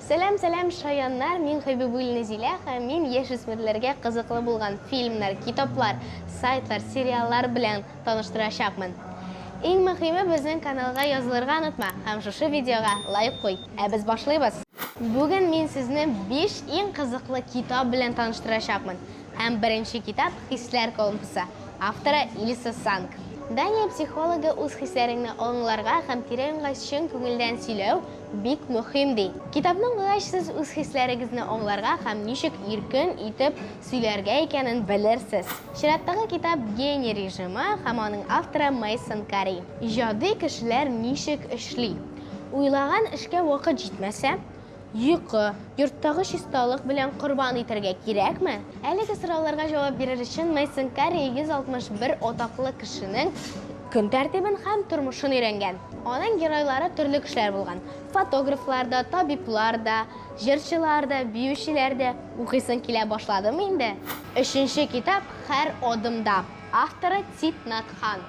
Сәлам, сәлам, шаяннар! Мин Хәбибуллина Зилә һәм мин яшүсмерләргә кызыклы булган фильмнар, китаплар, сайтлар, сериаллар белән таныштырачакмын. Иң мөхиме безнең каналга язылырга онытма һәм шушы видеога лайк куй. Ә без башлыйбыз! Бүген мин сезне 5 иң кызыклы китап белән таныштырачакмын. Һәм беренче китап Хисләр компасы, авторы Илса Санг. Дания психологы үз хисләреңне аңларга һәм тирә-юньгә чын күңелдән сөйләү бик мөхим, ди. Китапны укыгач, сез үз хисләрегезне аңларга һәм ничек иркен итеп сөйләргә икәнен белерсез. Чираттагы китап Гений режимы һәм аның авторы Мейсон Кари. Иҗади кешеләр ничек эшли? Уйлаган эшкә вакыт җитмәсә, йокы, йорттагы чисталык белән корбан итәргә кирәкме? Әлеге сорауларга җавап бирер өчен Мейсон Карри 161 атаклы кешенең көн тәртибен һәм тормышын өйрәнгән. Аның геройлары төрле кешеләр булган. Фотографлар да, табиблар да, җырчылар да, биючеләр дә. Укыйсың килә башладымы инде? Өченче китап Һәр адымда. Авторы Тит Нат Хан.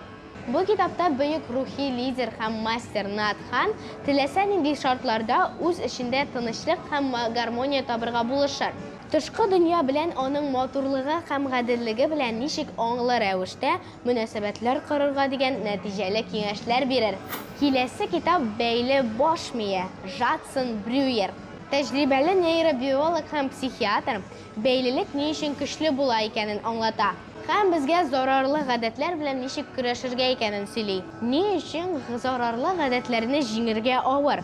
Бу китапта бөек рухи лидер һәм мастер Нат Хан теләсә нинди шартларда үз эчендә тынычлык һәм гармония табырга булышыр. Тышкы дөнья белән аның матурлыгы һәм гаделлеге белән ничек аңлы рәвештә мөнәсәбәтләр корырга дигән нәтиҗәле киңәшләр бирер. Киләсе китап Бәйле баш мие, Жадсон Брюер. Тәҗрибәле нейробиолог һәм психиатр бәйлелек ни өчен көчле була икәнен аңлата һәм безгә зарарлы гадәтләр белән ничек көрәшергә икәнен сөйли. Ни өчен зарарлы гадәтләрне җиңергә авыр?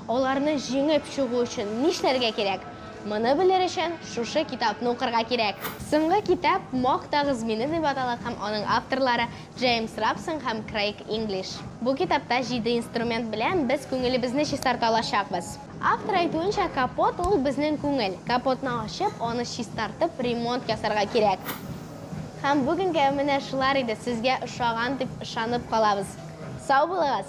Аларны җиңеп чыгу өчен нишләргә кирәк? Моны белер өчен шушы китапны укырга кирәк. Соңгы китап Мактагыз мине дип атала һәм аның авторлары Джеймс Рабсон һәм Крейг Инглиш. Бу китапта җиде инструмент белән без күңелебезне чистарта алачакбыз. Автор әйтүенчә, капот ул безнең күңел. Капотны ачып, аны чистартып, ремонт ясарга кирәк. Һәм бүгенгә менә шулар иде, сезгә ошаган дип ышанып калабыз. Сау булыгыз!